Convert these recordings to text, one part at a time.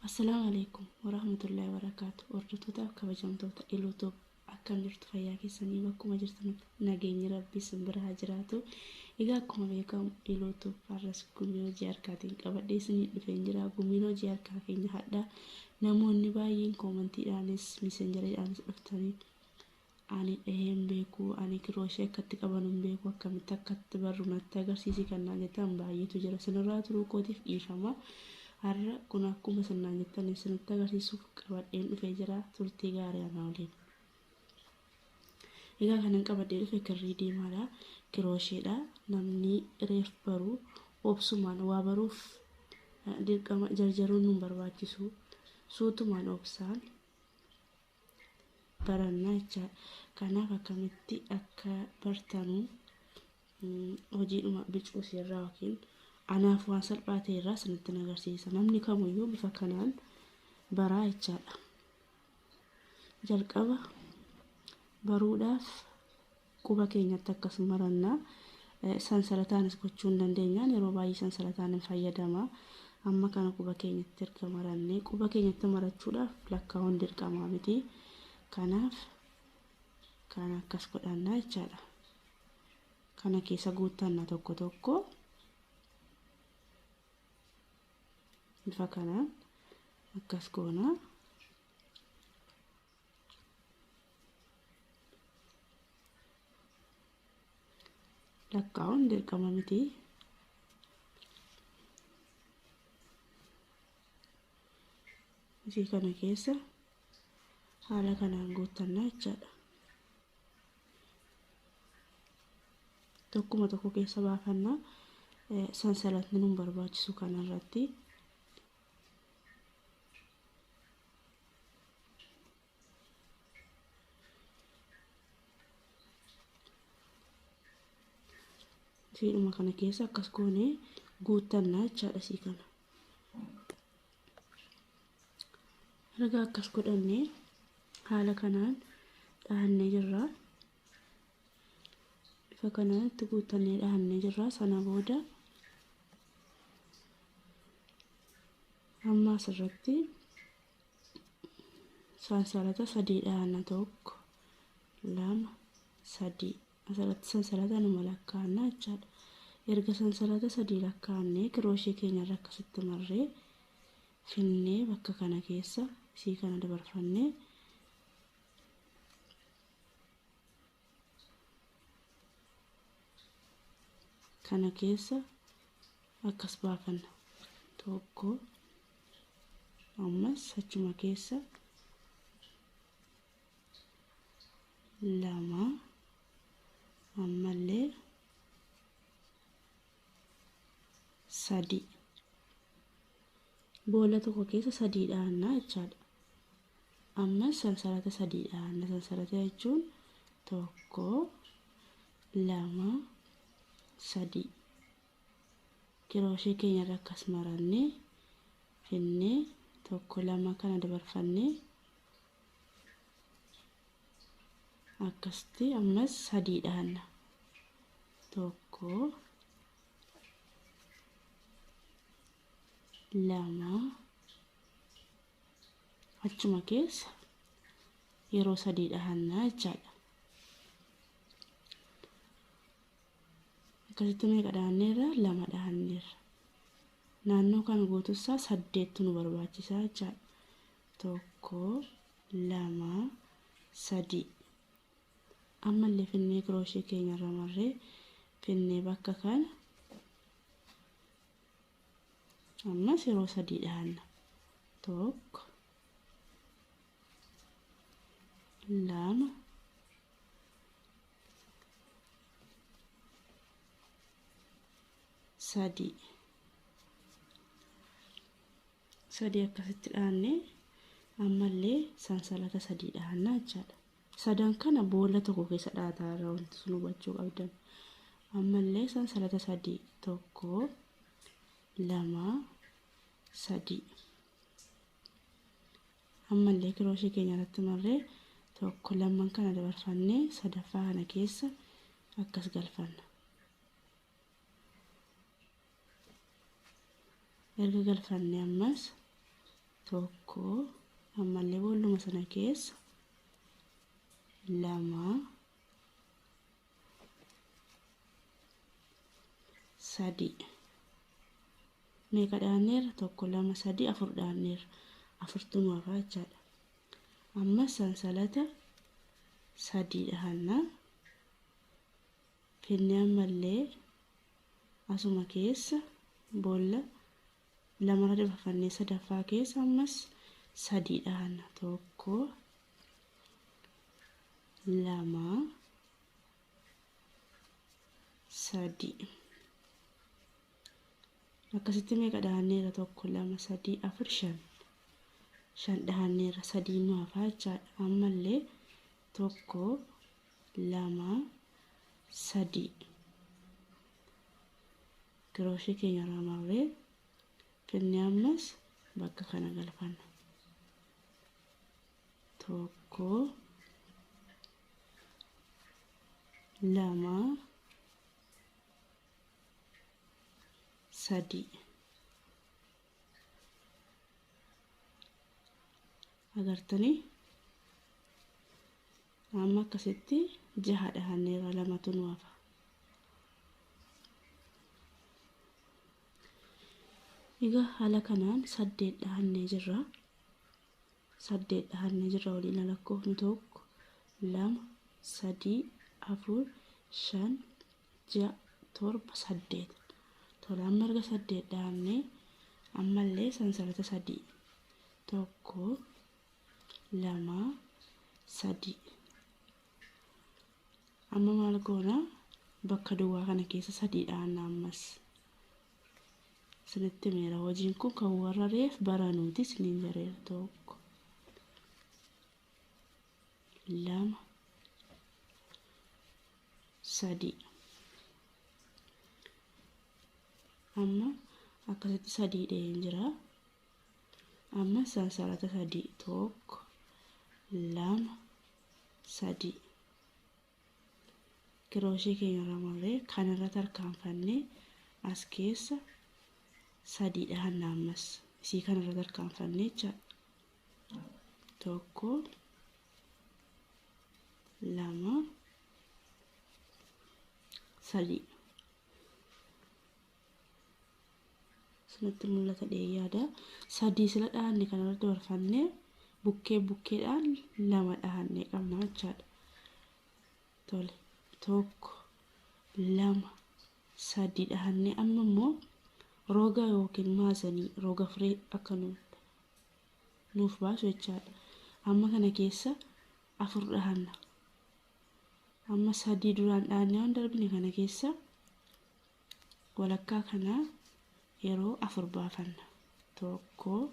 Assalaamu alaikum warahmatullahi wabarakaatu. Hordoftootaaf kabajamtoota Iluutuub akkam jirtu fayyaa keessanii bakkuma jirtanitti nageenyi rabbii isin bira haa jiraatu. Egaa akkuma beekamu Iluutuub har'as gumii hojii harkaatiin qabadhee isinii dhufeen jira. Gumiin hojii harkaa keenya hadhaa namoonni baay'een koomantiidhaanis miisenjeriidhaanis dhuftanii ani dhahee hin beeku ani kirooshee akkatti qaban hin beeku akkamitti akkatti barru natti agarsiisi kan naan jettan baay'eetu jira. Sinirraa turuu kootiif dhiifama. Har'a kun akkuma isin naan jettan isinitti agarsiisuuf qabadheen dhufee jira. Turtii gaarii ana waliin. Egaa kanan qabadhee dhufe kirrii diimaadha. Kiroosheedha. Namni reef baru obsumaan waa baruuf dirqama jarjaruun nun barbaachisu. Suutumaan obsaan baranna jechaadha. Kanaaf akkamitti akka bartanu hojiidhuma bicuu irraa yookiin anaaf waan salphaa ta'e irraa isinitti agarsiisa. Namni kamiyyuu bifa kanaan baraa jechaadha. Jalqaba baruudhaaf quba keenyatti akkas maranna. Sansalataanis gochuu hin dandeenyaan yeroo baay'ee sansalataan hin fayyadama. Amma kana quba keenyatti erga marannee quba keenyatti marachuudhaaf lakkaa'uun dirqamaa miti. Kanaaf kana akkas godhannaa jechaadha. Kana keessa guuttanna tokko tokko bifa kanaan akkas goona. Lakkaa'uun dirqama miti. Isii kana keessa haala kanaan guuttannaa jechaadha. Tokkuma tokko keessa baafannaa sansalatni nun barbaachisu kanarratti. Isiidhuma kana keessa akkas goonee guuttannaa jechaadha isii kana. Erga akkas godhannee haala kanaan dhahannee jirra. Bifa kanaan itti guuttannee dhahannee jirra. Sana booda amma asirratti sansalata sadii dhahanna tokko lama sadii asirratti sansalata numa lakkaa'anna jechaadha. Erga sansalata sadii lakkaa'annee kirooshee keenyarra akkasitti marree finnee bakka kana keessa isii kana dabarfannee kana keessa akkas baafanna. Tokko ammas achuma keessa lama ammallee sadii boolla tokko keessa sadii dhahannaa jechaadha. Ammas sansalata sadii dhahanna. Sansalata jechuun tokko lama sadii kirooshee keenyarra akkas marannee finnee tokko lama kana dabarfannee akkasitti ammas sadii dhahanna. Tokko lama achuma keessa yeroo sadii dhahannaa jechaadha. Akkasitti meeqa dhahanneerra? Lama dhahanneerra. Naannoo kana guutuusaa saddeettu nu barbaachisaa jechaadha. Tokko lama sadii ammallee finnee kirooshee keenyarra marree finnee bakka kana ammas yeroo sadii dhahanna. Tokko lama sadii sadii akkasitti dhahannee ammallee sansalata sadii dhahannaa jechaadha. Sadan kana boolla tokko keessa dhahataa irraa wanti sun hubachuu qabdan. Ammallee sansalata sadii tokko lama sadii ammallee kirooshee keenya irratti marree tokko lamman kana dabarfannee sadaffaa kana keessa akkas galfanna. Erga galfannee ammas Tokko, ammallee boolluma sana keessa 2, 3. Meeqa dhaanneerra? 1, 2, 3, 4 dhaanneerra. 4tu nu hafaa jechaadha. Ammas sansalata 3 dhahannaa. Finnee ammallee asuma keessa boolla lamarra dabarfannee sadaffaa keessa ammas 3 dhahanna. 1, 2, 3. Akkasitti meeqa dhahanneerra? 1, 2, 3, 4, 5. 5 dhahanneerra, 3 nu hafaa jechaadha. Ammallee 1, 2, 3. Kirooshii keenya irraa marree finnee ammas bakka kana galfanna. 1, 2, 3. Agartanii amma akkasitti 6 dhahanneerra, 2tu nu hafa. Egaa haala kanaan 8 dhahannee jirra. 8 dhahannee jirra waliin lakkoofnu 1, 2, 3, 4, 5, 6, 7, 8. Tola, amma erga 8 dhahannee ammallee sansalata 3. 1, 2, 3. Amma maal goona? Bakka duwwaa kana keessa 3 dhahanna ammas. Isinitti meera hojiin kun kan warra reef baranuuti isiniin jareera. 1, 2, 3. Amma akkasitti 3 dhaheen jira. Amma sansalata 3. 1, 2, 3. Kirooshii keenya irraa marree kanarra tarkaanfannee as keessa 3 dhahanna ammas. Isii kanarra tarkaanfannee jechaadha. 1, 2, 3. Isinitti mul'ata yaada. 3 sila dhahanne kanarra dabarfannee bukkee bukkeedhaan 2 dhahannee qabna jechaadha. Tole, 1, 2, 3 dhahannee amma immoo roga yookiin maazanii roga firee akka nuuf baasu jechaadha. Amma kana keessa 4 dhahanna. Amma 3 duraan dhahannee waan darbine kana keessa walakkaa kanaa yeroo 4 baafanna. 1, 2,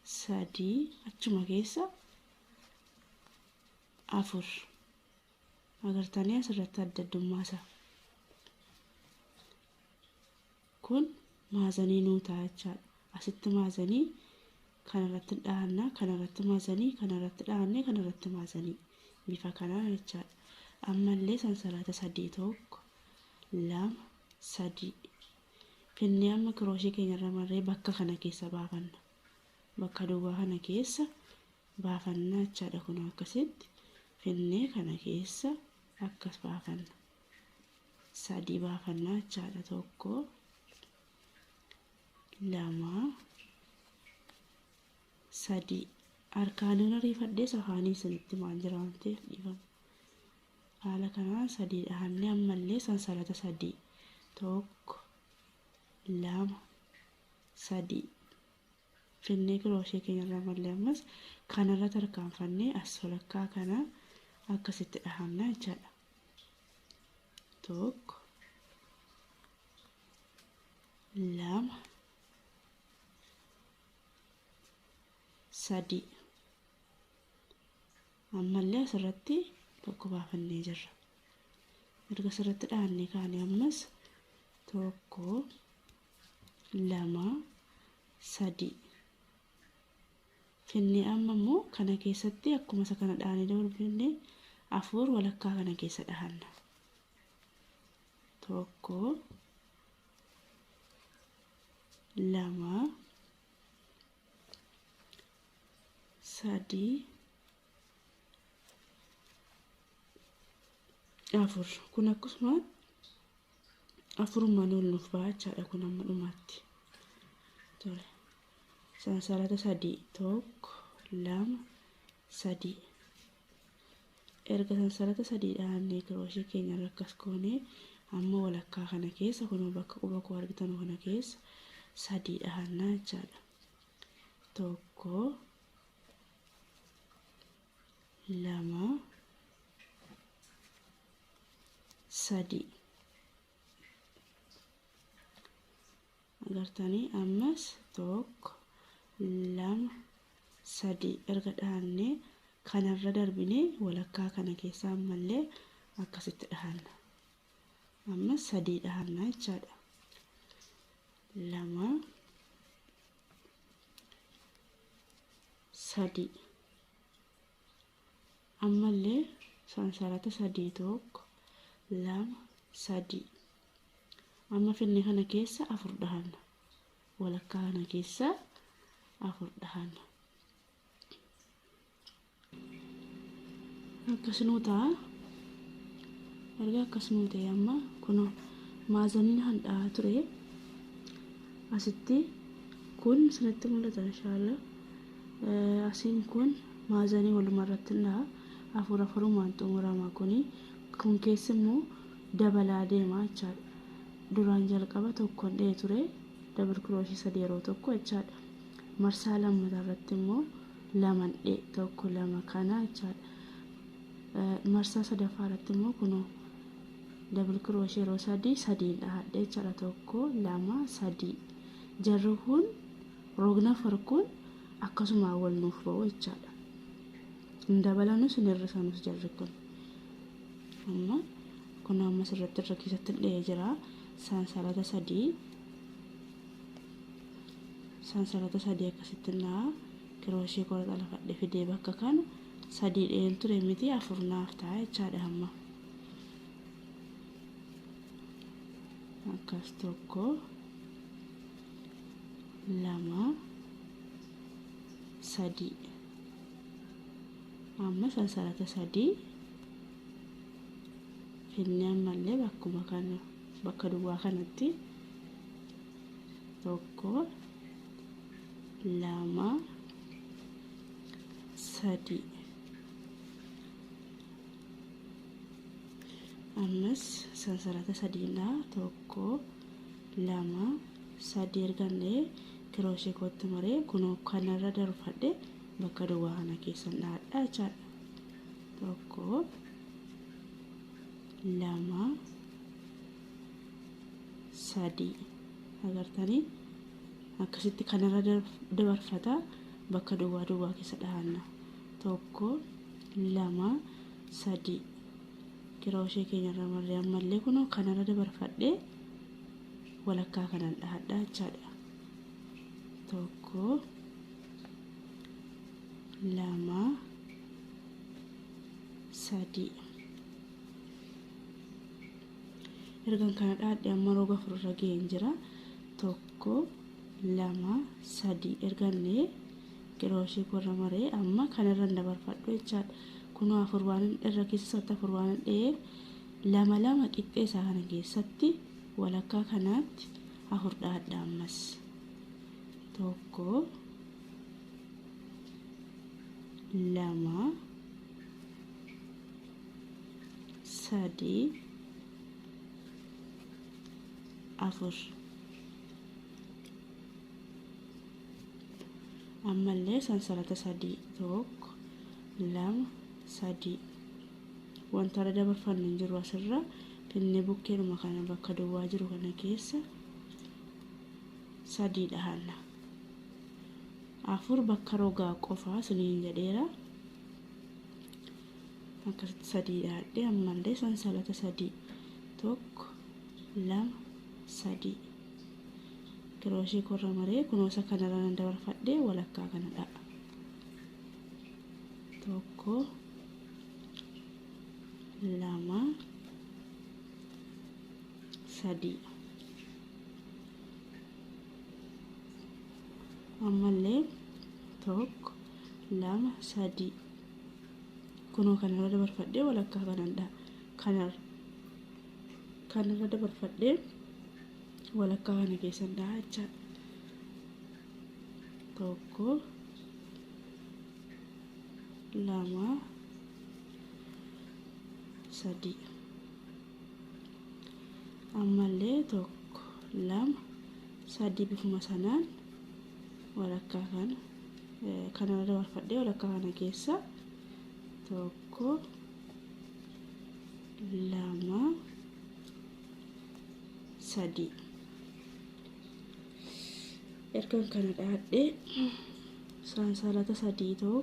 3 achuma keessa 4. Agartanii asirratti adda addummaa isaa. Kun maazanii nuu ta'a jechaadha. Asitti maazanii kanarratti dhahanna, kanarratti maazanii, kanarratti dhahannee, kanarratti maazanii bifa kanaan jechaadha. Ammallee sansalata 3, 1, 2, 3. Finnee amma kirooshii keenya irra marree bakka kana keessa baafanna. Bakka duwwaa kana keessa baafanna jechaadha. Kun akkasitti finnee kana keessa akkas baafanna. 3 baafanna jechaadha. 1, 2, 3. Harkaan ariifadhee afaanii isinitti maal jira waan ta'eef dhiifama. Haala kanaan 3 dhahannee ammallee sansalata 3. 1, 2, 3. Finnee kirooshee keenya irraa mallee ammas kanarra tarkaanfannee as walakkaa kana akkasitti dhahanna jechaadha. 1, 2, 3. Ammallee asirratti 1 baafannee jirra. Erga asirratti dhahannee kaanee ammas 1, 2, 3. Finnee amma immoo kana keessatti akkuma isa kana dhahanii darbinee 4 walakkaa kana keessa dhahanna. 1 2 3 4 kun akkasuma afurumaan ol nuuf ba'a jechaadha kun amma dhumaatti. Tole. Sansalata 3 1 2 3 erga sansalata 3 dhaannee kirooshee keenya irra akkas goonee amma walakkaa kana keessa kunoo bakka quba koo argitan kana keessa 3 dhahannaa jechaadha. 1 2 3 agartanii ammas 1 2 3 erga dhahannee kanarra darbinee walakkaa kana keessa ammallee akkasitti dhahanna. Ammas 3 dhahanna jechaadha. 2 3 ammallee sansalata 3 1 2 3 amma finne kana keessa 4 dhahanna. Walakkaa kana keessa 4 dhahanna. Akkasuma ta'a. Erga akkasuma ta'e amma kunoo maazaniin handhaa ture asitti kun sanatti mul'ata inshaalla. Asiin kun maazanii walumaa irratti dhaha. Afur afurumaan xumurama kuni. Kun keessi immoo dabalaa deema jechaadha. Duraan jalqaba tokkoon dha'ee ture dabal kirooshii 3 yeroo tokko jechaadha. Marsaa lammataa irratti immoo 2 dha'e 1 2 kana jechaadha. Marsaa sadaffaa irratti immoo kunoo dabal kirooshii yeroo 3 3 dhahadhe jechaadha. 1 2 3 jarri kun rogna farkuun akkasuma wal nuuf ba'u jechaadha. Hin dabalanus hin hir'isanus jarri kun. Amma kun amma sirriitti irra keessatti dha'ee jira. Sansalata 3 sansalata 3 akkasitti naa kirooshee kora xalafadhe fidee bakka kana 3 dha'een ture miti 4 naaf ta'a jechaadha amma. Akkas 1 2 3 amma sansalata 3 finne ammallee bakkuma kana bakka duwwaa kanatti 1 2 3 ammas sansalata 3 dha 1 2 3 ergannee kirooshee kootti maree kunoo kanarra darbadhe bakka duwwaa kana keessan dhahadha jechaadha. 1 2 3 agartanii akkasitti kanarra dabarfata bakka duwwaa duwwaa keessa dhahanna. 1 2 3 kirooshee keenyarra marree ammallee kunoo kanarra dabarfadhe walakkaa kanaan dhahadha jechaadha. 1 2 3 ergan kana dhahadhe amma roga afurra ga'een jira. 1 2 3 ergannee kirooshee korra maree amma kanarra dabarfadhu jechaadha. Kunoo afur waan irra keessatti afur waan dha'eef 2 2 qixxee isaa kana keessatti walakkaa kanaatti 4 dhahadha ammas. 1 2 3 4 ammallee sansalata 3 1 2 3 wanta irra dabarfannu hin jiru asirra finnee bukkeedhuma kana bakka duwwaa jiru kana keessa 3 dhahanna. 4 bakka rogaa qofaa isiniin jedheera. Akkasitti 3 dhahadhe ammallee sansalata 3 1 2 3 kirooshee korra maree kunuunsa kanarra nan dabarfadhe walakkaa kana dha'a. 1 2 3. Ammallee 1 2 3. Kunoo kanarra dabarfadhee walakkaa kanadha. Kanarra dabarfadhee walakkaa kana keessan dhaha jechaadha. 1 2 3. Ammallee 1 2 3 bifuma sanaan walakkaa kana kanarra dabarfadhee walakkaa kana keessa 1 2 3. Ergan kana dhaadhee sansalata 3 1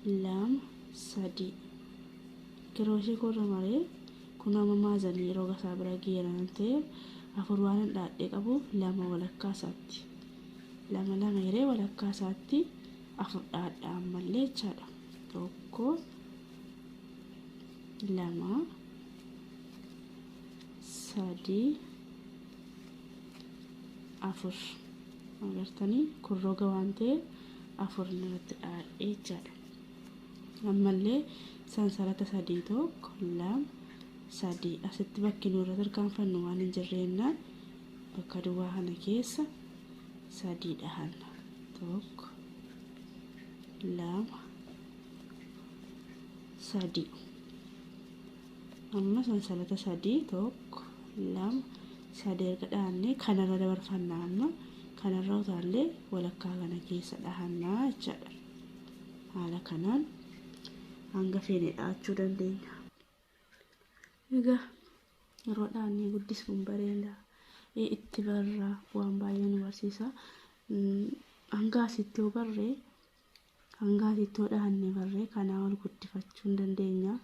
2 3 kirooshee korra maree kun amma maazanii roga isaa bira geeran ta'e 4 waan dhaadhee qabuuf 2 walakkaa isaatti 2 2 yeree walakkaa isaatti 4 dhaadha ammallee jechaadha. 1 2 3 4. Agartanii kun roga waan ta'eef 4 irratti dhaadhee jechaadha. Ammallee sansalata 3 1 2 3 asitti bakki nu irra tarkaanfannu waan hin jirreennaan bakka duwwaa kana keessa 3 dhahanna. 1 2 3. Amma sansalata 3 1 2 3 erga dhahannee kanarra dabarfanna. Amma kanarra utaallee walakkaa kana keessa dhahannaa jechaadha. Haala kanaan hanga feene dhahachuu dandeenya. Egaa yeroo dhahannee guddisuun bareeda. Itti barraa waan baay'ee nu barsiisa. Hanga asitti yoo barree hanga asitti yoo dhahannee barree kanaa ol guddifachuu hin dandeenya.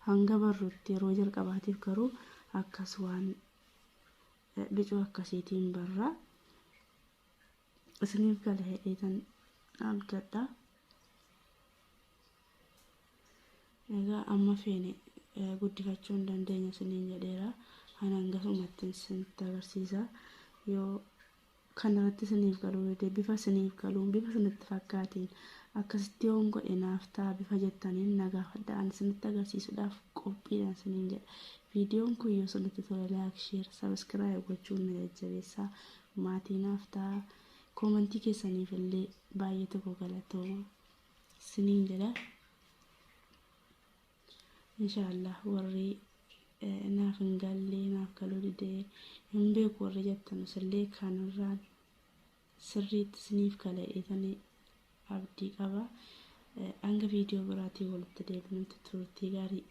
Hanga barrutti yeroo jalqabaatiif garuu akkas waan bicuu akkasiitiin barraa. Isiniif gala hedheetan abdadha. Egaa amma feene guddifachuu hin dandeenya isiniin jedheera. Ani hangasumatti isinitti agarsiisa. Yoo kanarratti isiniif galuu dide bifa isiniif galuun bifa isinitti fakkaatiin akkasitti yoon godhe naaf ta'a bifa jettaniin na gaafadha. Ani isinitti agarsiisuudhaaf qophiidhaan isiniin jedha. Viidiyoon kun yoo isinitti tole like, share, subscribe gochuun na jajjabeessaa. Maatii naaf ta'a. Koomentii keessaniif illee baay'ee tokko galatooma isiniin jedha. Inshaallah warri naaf hin galle naaf galuu didee hin beeku warri jettanus illee kanarraan sirriitti isiniif gala jedheetanii abdii qaba. Hanga viidiyoo biraatiin walitti deebinutti turtii gaarii.